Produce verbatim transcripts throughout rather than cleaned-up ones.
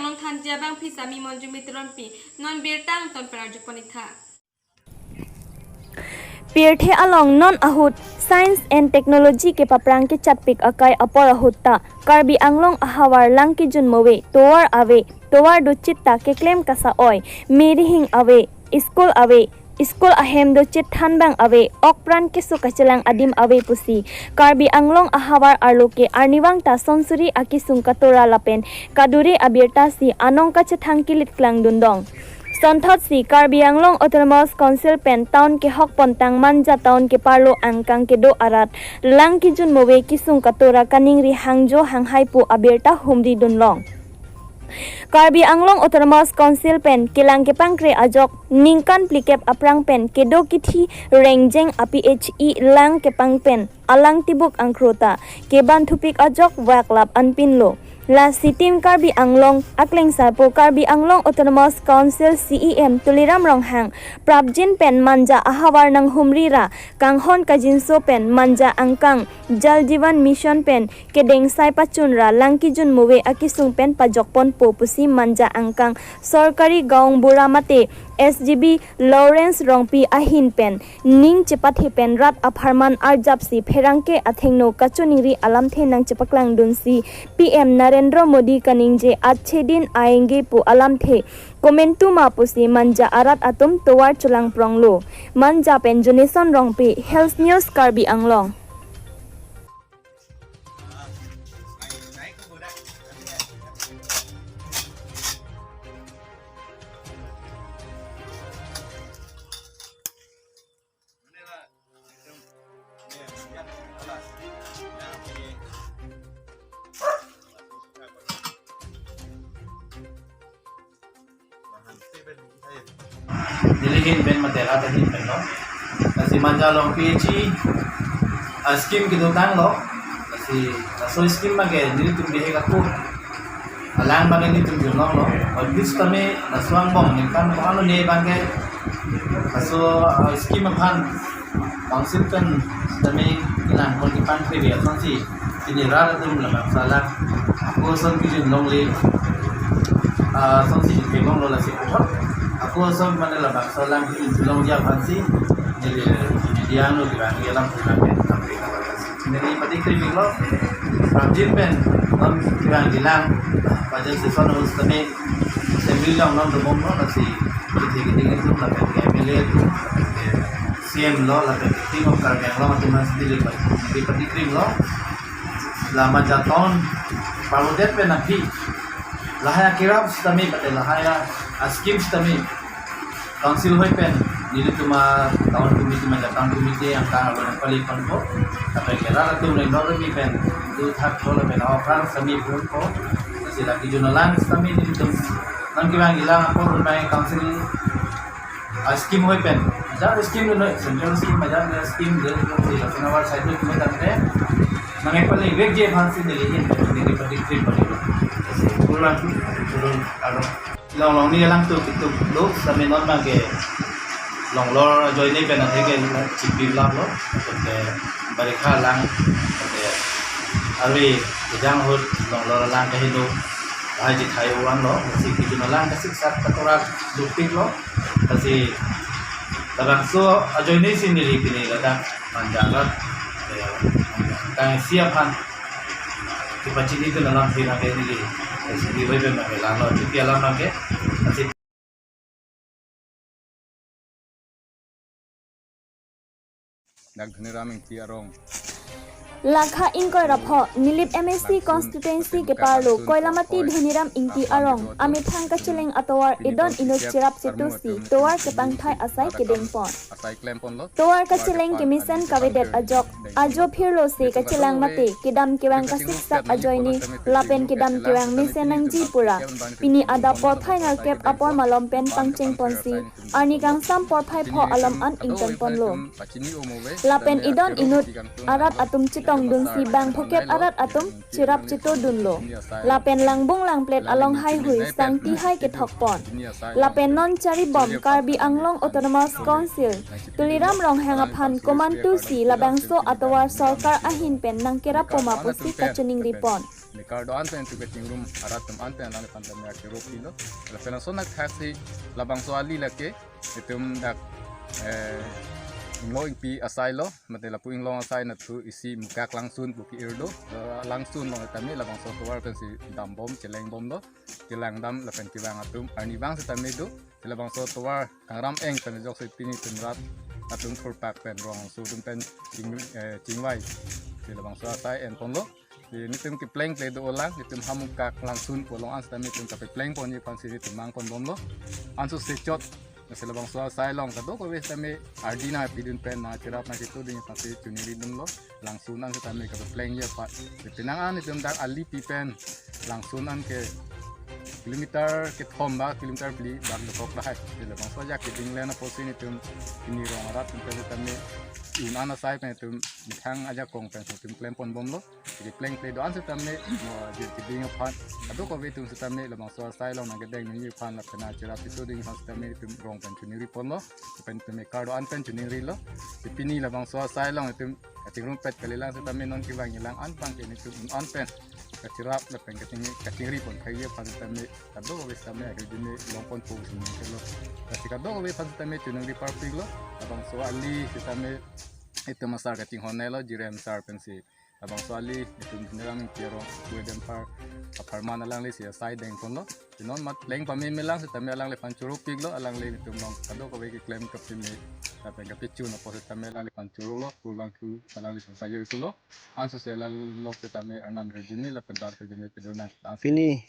Nong thanji abang phi sami Monjumi Teronpi, non birta angton pen arjupon-ik tha. Pirthe along non ahut Science and Technology kepaprang kechatpik akai apor ahut ta Karbi Anglong ahavar lang kejun move, tovar ave, tovar dochit ta keklem kasa-oi, me rihing ave, school ave, school ahem dochit thanbang ave, okpran keso kachelang adim ave pusi Karbi Anglong ahavar arlo ke arnivang ta sonsuri akesung katora lapen kadure abirta si anong kachethang kilit klang dundong. Sonthot si Karbi Anglong Autonomous Council pen town kehok pontang Manja town keparlo angkang kedo arat lang kejun move kesung katora kaningri hangjo hanghai pu abirta humri dunlong. Karbi Anglong Autonomous Council pen kelang kepangkre ajok ningkan phlikep aphrang pen kedo kithi rengjeng a-P H E lang kepang pen alang tibuk angkro ta keban thupik ajok vaklap anpinlo. Lasi Team Karbi Anglong akleng sarpo Karbi Anglong Autonomous Council C E M Tuliram Ronghang prapjin pen Manja ahavar nanghumri ra kanghon kajinso pen Manja angkang Jal Jeevan Mission pen kedengsai pachun ra lang kejun move akesung pen pajokponpo pusi Manja angkang Sorkari Gaonbura mate S G B Lawrence Rongpi ahin pen ning chepathe pen rat apharman arjapsi pherangke athengno kachiningri alamthe nangchepaklang dunsi P M Narendra Modi kaningje Achhe Din Aayenge pu alamthe komantu ma pusi Manja arat atum tovar chelangpronglo. Manja pen Jonison Rongpi, Health News Karbi Anglong. Neli ahin pen mate rat ahin pen lo. Lasi Manja along P H E, ah, scheme kedotanglo. Lasi laso scheme abangke nelitum bihek ako alang abangke nelitum junlonglo. Obvious tame laso angbong ningkan ko-an lo ne abangke laso, ah, scheme aphan Council pen tame kelang pon kepangkre ave asonsi pini rat atum labangso alang ako ason kejun longle, ah, asonsi kejun longlo lasi puthot ako ason mane labangso alang kejun longji aphansi neli media angno kevang alam pulang pen tame. Neli patikri milo, prapjin pen non kevang kelang, pajan season host tame assembly along non domong non lasi kithi kithi atum lapen M L A atum, lapen ke C M lo, lapen ke Team of Karbi Anglong atum aphansi neli pa-, neli patikri lo. La Manja town parlodet pen aphi lahai akerap sitame mate lahai a-scheme sitame Council hoi pen nelitum a-town committee, Manja town committee angkang arlo nangpaleponpo. Lapen ke rat atum rengdor remi pen do thakpo lapen a-okra sitame ponpo. Lasi la kejun alang sitame nelitum non kevang kelang apor un abang Council a-scheme hoi pen, hajar scheme lo noi, central scheme, hajar scheme lo noi, lapen ahavar side lo noi tangte nangpalevekji aphansi neli ahin pen neli patikri pon-iklo. Lasi pulang pulang aro. Longlong ni alang tu kituk do, sitame non abangke longlor ajoine pen athe ke chipi laplo, ke barikha alang, ke ari kejang ahut longlor alang kaheno, hai ji khai uan lo, lasi kejun alang kasiksak katora dopiklo, lasi labangso ajoine si neli pini ladak Manja rat, eh, kangsi aphan kepachini dun alamthe nangke neli, eh, sini bai pen nangke langlo, chipi alam nangke, lasi Dak Dhaniram Ingti arong. Lakha ingkoi ra pho, Nilip M A C constituency keparlo Koilamati Dhaniram Ingti arong amethang kacheleng atovar idon inut cherap cheto si tovar kepangthai asai kedengpon. Tovar kacheleng kemesen kavedet ajok, ajo phirlo si kachelang mate kedam kevang kasiksak ajoine lapen kedam kevang mesen nangji pura. Pini adap porphai nerkep apor malom pen pangchengponsi arni kangsam porphai pho alom an ingtonponlo. Lapen idon inut arat atum chetongdunsi bang phokep arat atum cherap chetodunlo. Lapen langbung langplet along haihui sangti hai kethokpon. Lapen non charibom Karbi Anglong Autonomous Council Tuliram Ronghang aphan komantu si labangso atovar sorkar ahin pen nangkerappo ma pusi kachiningripon. Mekar do-an pen itum kachingrum arat atum an pen alangliphan tame akero pilo. Lapen lason athaksi labangso ali lake itum dak, eh, inglo ingpi asai lo, mate lapu inglong asai nathu isi mukak langsun pu ke-ir do. Eh, langsun along tame labangso tovar pensi dambom, chelengbomlo. Kelangdam lapen kevang atum arnivang sitame do. Si labangso tovar kangram eng pen ajok si pini itum rat atum thurpak pen rong so atum pen ching, eh, chingvai. Si labangso asai enponlo. Si nelitum kepleng ple do-olang, nelitum ha mukak langsun pu along an sitame nelitum kapeplengponji aphansi nelitum mangponbomlo. Anso sechot, si labangso asai along kadokave sitame ardi nangpidun pen nangcherap nangchetudun aphansi choningridunlo. Langsun an sitame kapeplengji aphan. Penang an itum dak alipi pen langsun an ke kilometer kethom ba kilometer phli bak dokok lahai. Si labangso ajak keding len apotsi nelitum pini rong arat atum pen sitame un an asai pen itum methang ajakong pen itum klemponbomlo. Kepleng ple do-an sitame mo ajir keding aphan kadokave atum sitame labangso asai along nangkedeng nangji aphan lapen nangcherap chetudun aphan sitame itum rong pen choningriponlo. Pen itum mekar do-an pen choningrilo. Si pini labangso asai along itum kachingrumpet kalilang sitame non kevangjilang an abang ke nelitum un an pen kacherap lapen kaching, kachingripon khaiji aphan sitame kadokave sitame akidime longponpo si ningkelo. Lasi kadokave aphan sitame choningri parpiklo. Labangso ali sitame itum asar kachinghon nelo, Jirem sar pensi. Labangso ali itum Dhinirang Ingti arong kedem par apharman alangli si asai dengponlo. Si non mat pleng pamemelang sitame alangliphan choropiklo, alangli itum along kadokave keklem kapeme lapen kapechun apot sitame alangliphan chorolo, pulang ku alangliphan sayo isulo. Anso si alanglok sitame arnam rejimi lapen dar rejimi pedona. Pini,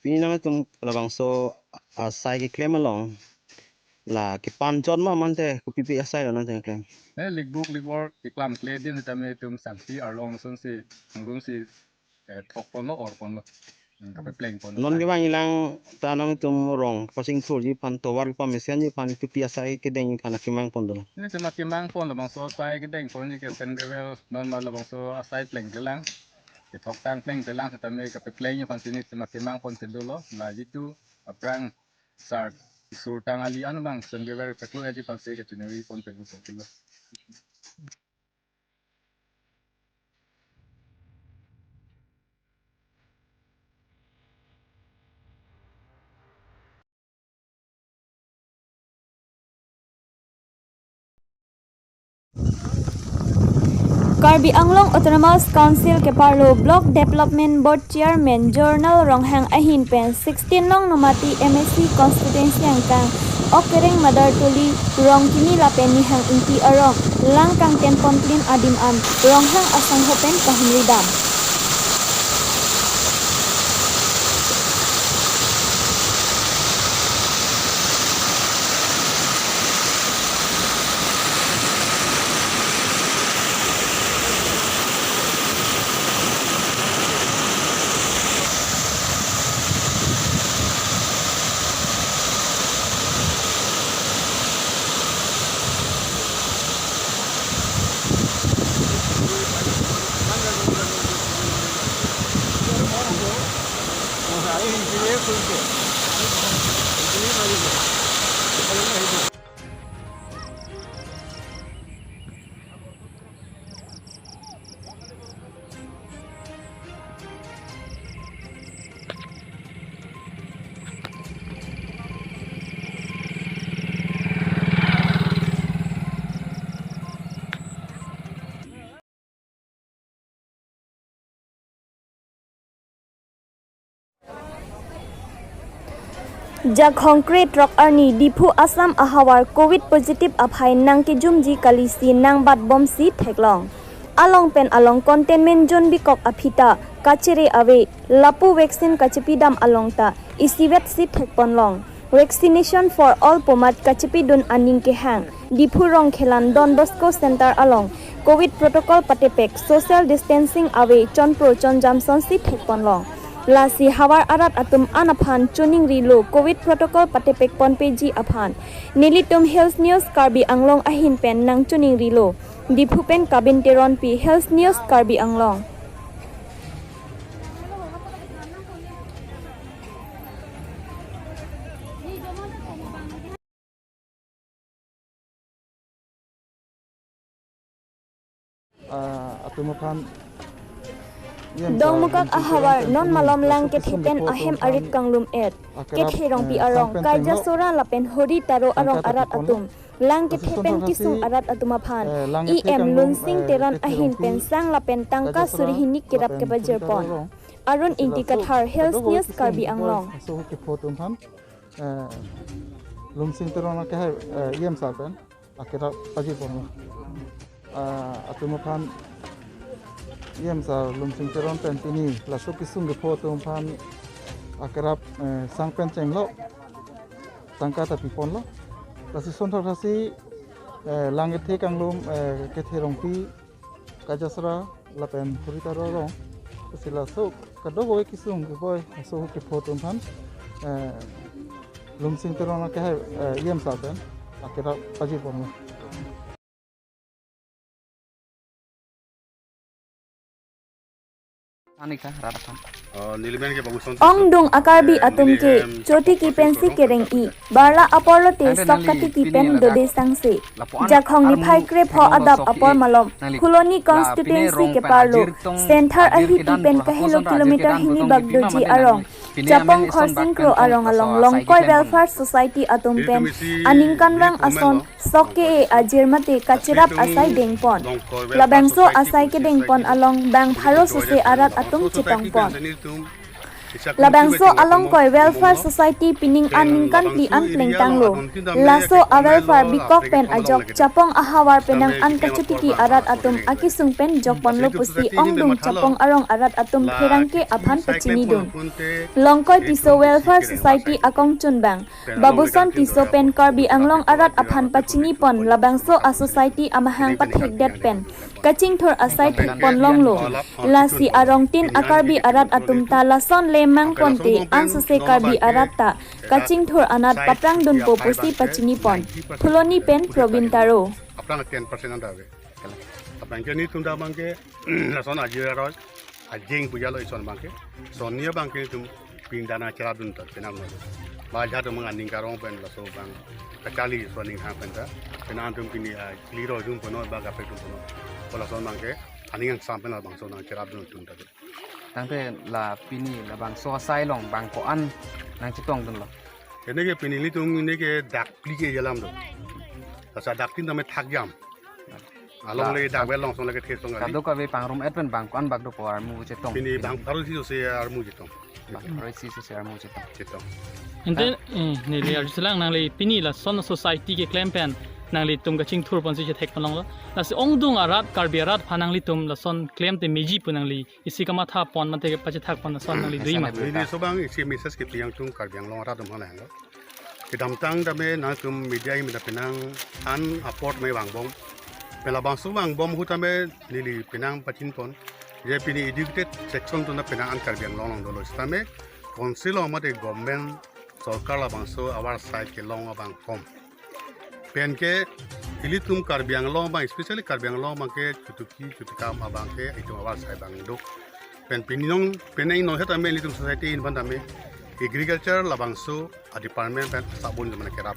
pini nangtum labangso asai keklem along la kepanchot ma mate kopipi asai lo nangtum keklem? Eh, likbuk likvor keklemkle din sitame itum sangsi arlong asonsi anggumsi, eh, thokponlo, orponlo. Hmm, kapeplengponlo. Non kevangjilang ta nangtum rong pasingthurji aphan tovar pamesenji aphan kopi asai kedengji aphan akemangpon do? Nelitum akemangpon labangso asai kedengponji ke sand gravel, non ma labangso asai plengklelang, kethok tang plengklelang sitame kapeplengji aphansi nelitum akemangpon si dolo. La jitu aphrang sar isur tang ali an abang sand gravel peklo aji aphansi kachiningriponpe lo. Karbi Anglong Autonomous Council keparlo Block Development Board Chairman Journal Ronghang ahin pen sixteen nong Nomati M A C constituency angkang Okereng Madartuli, Rongkimi lapen Nihang Ingti arong lang kangtenpon klin adim an Ronghang asangho pen pahumridam. Jakhong kre throk arni Diphu Assam ahavar Covid positive aphai nangkejumji kalisi nangbatbomsi theklong. Along pen along containment zone bikok aphi ta kachere ave, lapu vaccine kachepidam along ta isivet si thekponlong. Vaccination for all pu amat kachepidun aning kehang Diphu Rongkhelan Don Bosco Center along Covid protocol patepek social distancing ave chonpro chonjam sonsi thekponlong. Lasi havar arat atum an aphan choningrilo Covid protocol patepekponpeji aphan. Nelitum Hills News Karbi Anglong ahin pen nangchoningrilo. Diphu pen Kabin Teronpi, Hills News Karbi Anglong. Ah, atum aphan Dongmukak ahavar non malom lang kethe pen ahem arit kanglum-et. Kethe Rongpi arong, Karjasora lapen Hori Taro arong arat atum lang kethe pen kisung arat atum aphan E M Lunsing Teron ahin pen sang lapen tangka suri hini kerap kepajirpon. Arun Ingti Kathar, Hills News, Karbi Anglong. Lunsing Teron ke hai E M sir pen akerap pajirpon. Ah, atum aphan E M sir Lunsing Teron pen pini laso kisung kepho atum aphan akerap, eh, sang pen chenglo, tangka ta piponlo. Lasi son thak thasi, eh, lang kethe kanglum, eh, kethe Rongpi, Karjasora lapen Hori Taro arong. Lasi laso kadokave kisung kepho, laso kepho atum aphan, eh, Lunsing Teron ke hai, eh, E M sir pen akerap pajirponlo. Anika rara kan. Oh, neli men ke Babu Son Tisso. Ongdung a-Karbi atum ke chotiki pensi kereng-i, barla apor lote sok katiki pen dode sangse. Jakhong niphai krepho adap apor malom, Phuloni constituency keparlo Senthar ahiti pen kahelo kilometer hini bak doji arong Chapong Khorsing Kro arong along Longkoi Welfare Society atum pen aningkanvang ason sok ke-e ajir mate kacherap asai dengpon. Labangso asai kedengpon along bang pharo sose arat atum chetongpon. Labangso a-Longkoi Welfare Society pining an ningkan phli an plengtanglo. Laso a-welfare bikok pen ajok Chapong ahavar penang an kachotiki arat atum akisung pen jokponlo pusi ongdung Chapong arong arat atum pherangke aphan pachinidun. Longkoi Tisso Welfare Society akongchunbang Babuson Tisso pen Karbi Anglong arat aphan pachinipon labangso a-society amahang pathekdet pen kachingthur asai thekpon longlo. Lasi arongtin a-Karbi arat atum ta lason le mangponte ansose Karbi arat ta kachingthur anat paprangdunpo pusi pachinipon. Phuloni pen Probin Taro. Aphrang ten percent anta ave. Aphrang ke netum ta abang ke lason ajir aroi ajeng puja lo ison abang ke. Son ni abang ke netum pindana cherapdun ta penang lo. Ba jat abang aning karong pen laso abang kachali so aning hang pen ta. Penang atum pini, ah, kliro jum pono ba kape jum pono. Ko lason abang ke aning angsam pen labangso nangcherapdun atum ta. Tangte la pini labangso asai along bang ko-an nangchetongdunlo. Neke pini netum neke dak phli ke jalam do. Lasi dak tin tame thak jam. Along le dak vel long song le kethe song kali. Kadokave pangrum-et pen bang ko-an bak dopo armu chetong. Pini bang pharo isi sose armu chetong. Bang pharo isi sose armu chetong. Chetong. Ante, eh, neli arjuselang nangli pini lason society keklem pen nanglitum kachingthurponsi chethekpon longlo. Lasi ongdung arat Karbi arat aphan nanglitum lason klemte meji pu nangli isi kamathapon mate pachethakpon ason nangli dui ma. Neli laso abang isi message kepi nangtum Karbi Anglong arat atum aphan lo. Kedamtang tame nangtum media ahin ta penang an apot me vangbom. Pen labangso vangbom ahut tame neli penang pachinipon. Je pini educated section atum ta penang an Karbi Anglong along dolo. Sitame council along mate government sorkar labangso avarsai kelong abang kom. Pen ke ilitum Karbi Anglong abang, especially Karbi Anglong abang ke chotuki chotukam abang ke itum avarsai abang do. Pen pini nong, pen inong het tame ilitum society ahin aphan tame agriculture labangso a-department pen sabun jumana kerap.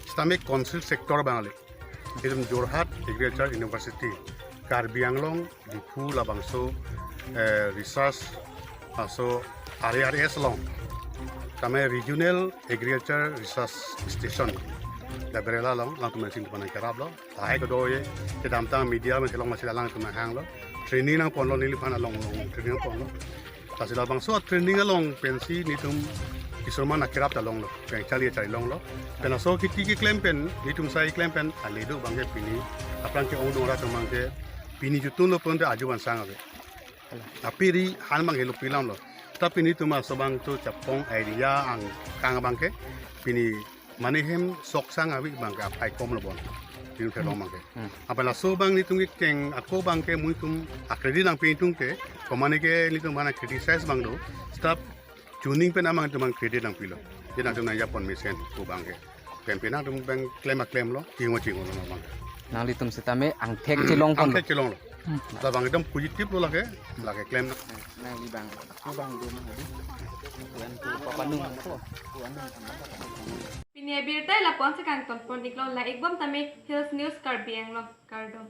Sitame council sector abang le. Itum Jorhat Agriculture University, Karbi Anglong, Diphu labangso, eh, research, laso R A R S along. Tame Regional Agriculture Research Station. Gabriela along, alangtum nangchinipon nangkeraplo. Lahai kedo ye, kedamtang media pen kelong masi alangtum nanghanglo. Training nangponlo neliphan along along, training nangponlo. Lasi labangso training along pensi netum isurman akerap ta longlo, pen chali chali longlo. Pen laso kiti keklem pen, netum sai klem pen, ale do abang ke pini, aphrang ke ongdung arat abang ke, pini jutun lo pon te aju van sang ave. Apiri han abang ke lo pilam lo. Ta pini netum laso abang to Chapong area angkang abang ke, pini mane hem sok sang avi abang ke aphai kom lo bon. Pini thelong abang ke. Hmm. Apa laso abang netum kekeng ako abang ke muitum a-credit nangpi netum ke, komane ke netum mana criticize abang do, staff chuning pen amang netum abang credit nangpilo. Jadi nangtum nangjapon mesen ko abang ke. Pen pen nangtum abang klem aklem lo, chingho chingho lo abang. Nanglitum sitame angthek chelongponlo. Angthek chelonglo. Hmm. Labang ekdom positive lo lake, lake klem na. Nangli abang, ko abang do mana di? Kuan tu papanung ko. Kuan nang. Pini abirta lapu-an si kangtonpon-iklo, la-ikbom tame Hills News Karbi Anglong, kardom.